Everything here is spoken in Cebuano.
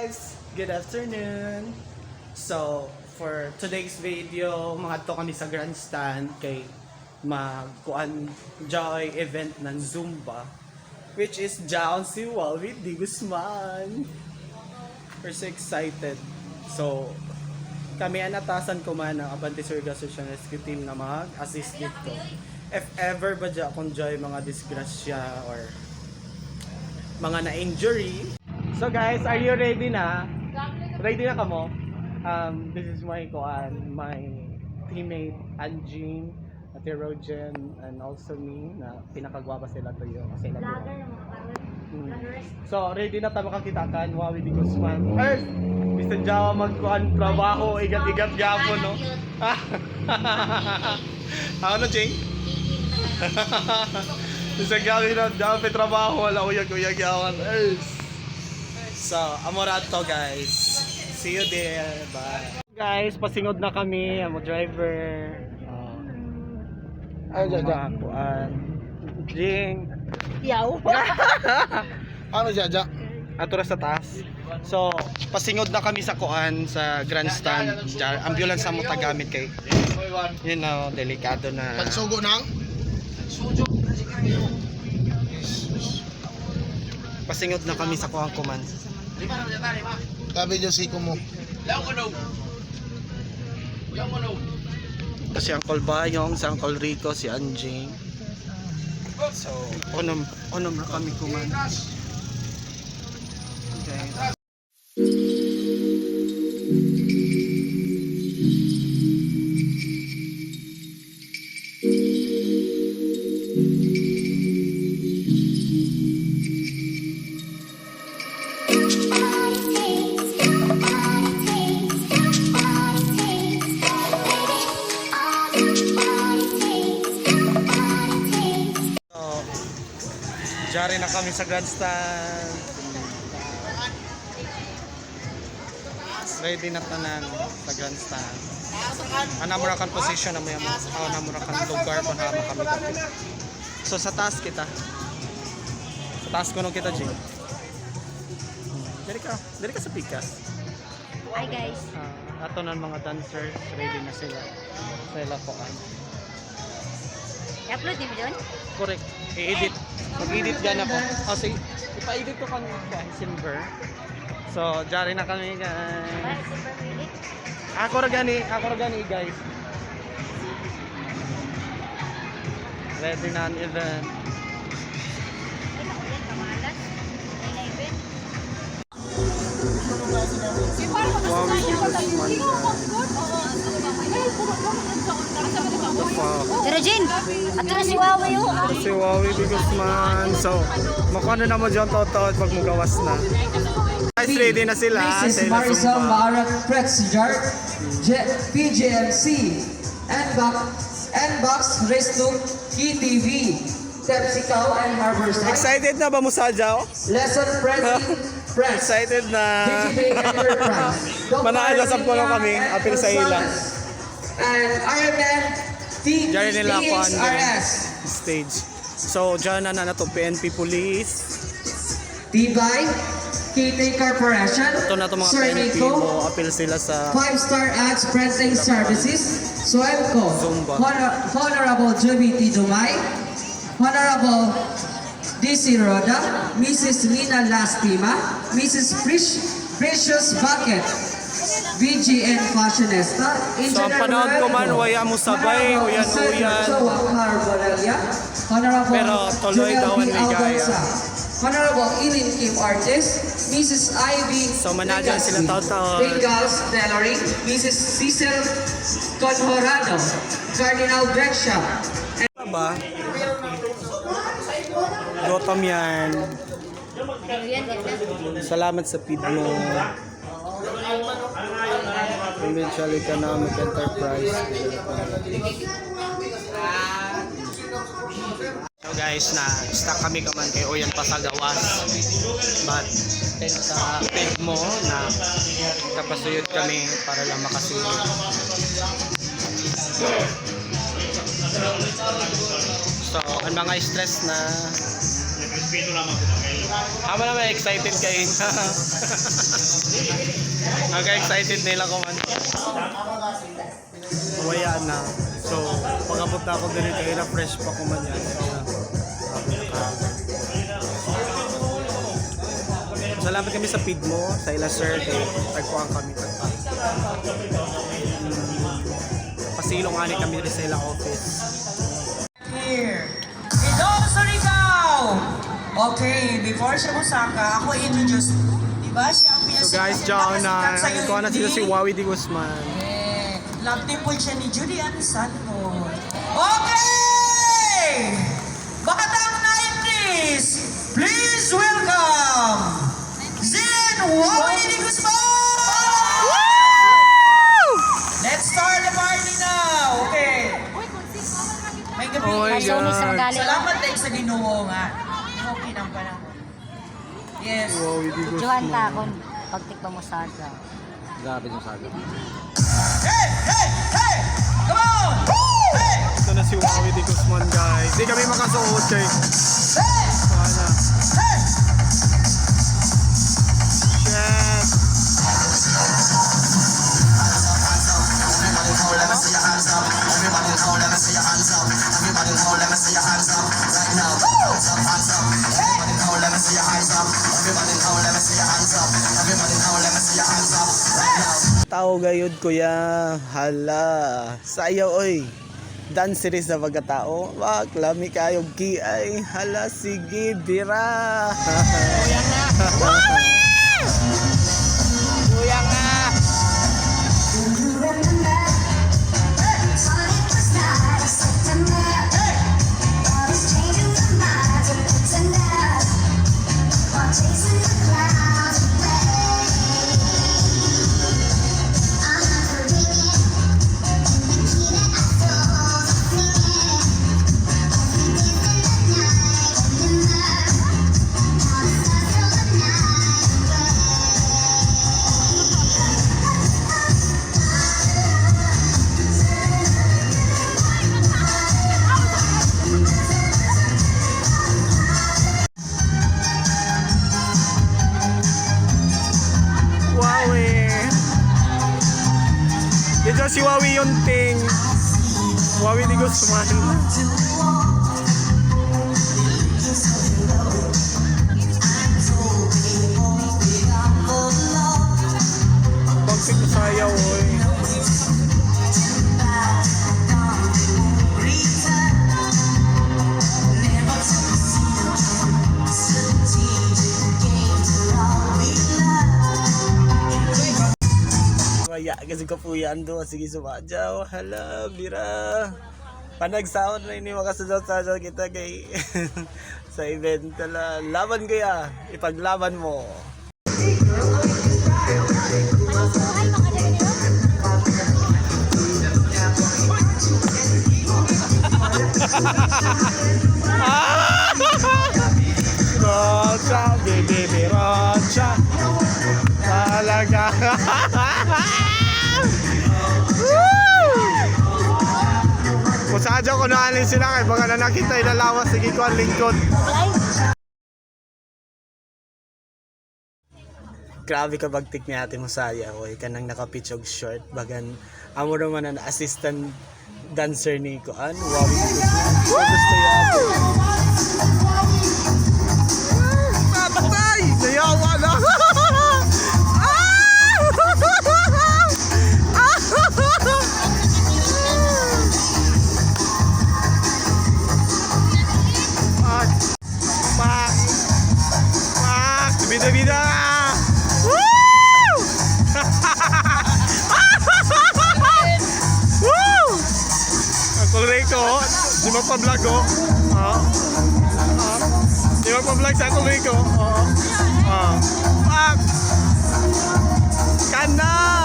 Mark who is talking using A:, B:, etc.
A: Guys! Good afternoon! So, for today's video, mangadto kami sa grandstand kay magkuan joy event ng Zumba, which is Jaon si Walvit Di Guzman. We're so excited. So, kami ang natasan ko man ang Abante Surga Social Rescue Team na mag-assist dito. If ever ba dya akong joy mga disgrasya or mga na-injury. So guys, are you ready na? Ready na kamo? This is my kuan, my teammate Anjing, Ate Rogen, and also me na pinakagwapa sila tuyo kasi sila duha.
B: Vlogger mga karon. Vloggers.
A: So, ready na ta makakita kan Wawi di Guzman. Earth! Bisan jawa magkuan trabaho, igat-igat gapon, no? Ano, Jing? Bisan gabi na dapat trabaho, wala uyag-uyag yawan. Earth! So, amorato guys. See you there. Bye. Guys, pasingod na kami. Amo driver. Oh.
C: Ano dyan, dyan?
A: Mga kuan. Jing.
B: Yaw.
C: Ano dyan, dyan?
A: Ato ra sa taas. So, pasingod na kami sa kuan sa grandstand. Ambulance sa mo tagamit kay delikado na.
C: Pagsugo ng?
A: Pasingod na kami sa kuan kuman.
C: Tabi dyan siko mo.
A: Si Uncle Bayong, si Uncle Rico, si Anjing. So, onom onom ra kami kuman. Okay. So, Jari na kami sa grandstand. Ready na tanan sa grandstand. Anamura kan position na may anamura kan lugar kung hama kami dapit. So sa taas kita. Sa taas ko nung kita, Jing. Dali ka sa pikas.
B: Hi guys.
A: Ah, ato na ang mga dancers, ready na sila. Sila po kan.
B: I-upload ni mo doon?
A: Correct. I-edit. Mag-edit gan ako. Oh, sige. Ipa-edit ko kami kay Simber. So, jari na kami, guys.
B: Bye, super really.
A: Ako ra gani, guys. Ready na ang event.
B: Ay, naku yan, kamalas. Ay, na event.
A: The fuck?
B: Pero Jin, ato na si Wawi oh.
A: Si Wawi Di Guzman. So, makuha na mo dyan totoo pag mugawas na. Guys, ready na sila.
D: Mrs.
A: Sila
D: Marisol
A: Zumba.
D: Maarak Pretzijar, PJMC, NBox, NBox Resto, KTV, Pepsico and Harborside,
A: Excited na ba mo sa Jaw?
D: Lesson Friendly Press,
A: Excited na.
D: DGB Enterprise, Dr.
A: Manaalasap ko lang kami,
D: Lilia
A: apil sa ila.
D: Rosales, and RMN
A: Diyan nila ako ang
D: TXRS,
A: stage. So, dyan na na to PNP Police.
D: Tibay, KT Corporation,
A: Ito na to mga
D: Sir
A: PNP
D: Nico,
A: mo. Appeal sila sa
D: Five Star Ads Printing Services, Suemco,
A: Zumba.
D: Honorable Juby T. Dumay, Honorable DC Roda, Mrs. Lina Lastima, Mrs. Precious Bucket, VGN Fashionista,
A: So, ang
D: Engineer
A: panood ko man,
D: Nuevo,
A: waya mo sabay,
D: Honorable
A: uyan-uyan.
D: Isidro Choa Carbonella, Honorable
A: Pero tuloy
D: Junel
A: daw ang
D: B.
A: ligaya.
D: Alonso, Honorable Eileen Kim Artis, Mrs. Ivy
A: So, manager
D: Legaspi,
A: sila taon-taon.
D: Bengals Tailoring, Mrs. Cecil Conjorado, Cardinal Bexia,
A: ba? Gotham yan.
B: Yan, yan na.
A: Salamat sa feed mo. Provincial Economic Enterprise. So guys, na stuck kami kaman kay Oyan Pasagawas. But thanks sa feed mo na kapasuyod kami para lang makasilip. So, ang mga stress na Amo naman excited kay. Ang excited nila kuman. Waya na. So, pagabot na ako dito kay na fresh pa ko man yan. So, salamat kami sa feed mo, sa ila sir, kay tagpuan kami tagpa. Pasilong ani kami diri sa ila office.
D: Here. Idol Surigao! Okay, before siya musaka, ako introduce. Diba siya ang
A: So guys,
D: pinasikat
A: dyan na,
D: sa
A: ikaw na sila si Wawi Di Guzman.
D: Eh, love team po siya ni Julian Santos. Okay! Batang 90s! Please welcome Zen Wawi Di Guzman! Let's start the party now! Okay.
B: Uy, kung sino
D: May gabi.
A: Oh my
B: Kasonis sa
A: God.
B: magali.
D: Salamat tayo sa Ginoo nga. Okay nang panahon. Yes.
A: Wawi Di
B: Johan
A: Guzman.
B: ta akon pagtikba mo saga.
D: Hey! Hey! Hey! Come on! Hey!
A: Ito na si Wawi Di Guzman, guys. Di kami makasuot kay.
D: Hey!
A: Sana.
D: Hey!
A: Shit! Tao gayud kuya, hala, sayaw oy. Dance series na pagkatao. Wag, lami kayog kiay. Hala, sige, bira. Kuya nga. Kuya nga.
E: Chasing the clouds away. I'm ringing in the key that I stole, singing. As we dance in the night, remember how the stars stole the night away.
A: Wawi. Dito si Wawi yung ting. Wawi Di Guzman. Pagtik ko sayaw, oy. Waya kasi kapuyan do sige sumadyaw hala bira panagsaon na ini makasadyaw-sadyaw kita kay sa event tala laban kaya ipaglaban mo.
B: Panisuhay mga dali nila.
A: Rocha, baby, Rocha. Talaga. Woo! Kung sadya ko naalin sila kay baka na nakita ilalawas sige ko ang lingkod.
B: Ay,
A: Grabe ka bagtik ni Ate Masaya oy kanang nakapitch og short bagan amo naman ang assistant dancer ni kuan Wawi Di Guzman. So, gusto yung ate. Patay! Nayawa na! Ah! Pak! Pak! Bida-bida! Woo! Woo! Ako Rico, di mo pa-vlog oh. Ah. Ah. Di mo pa-vlog sa ako Rico. Oo. Ah. Pak! Kana!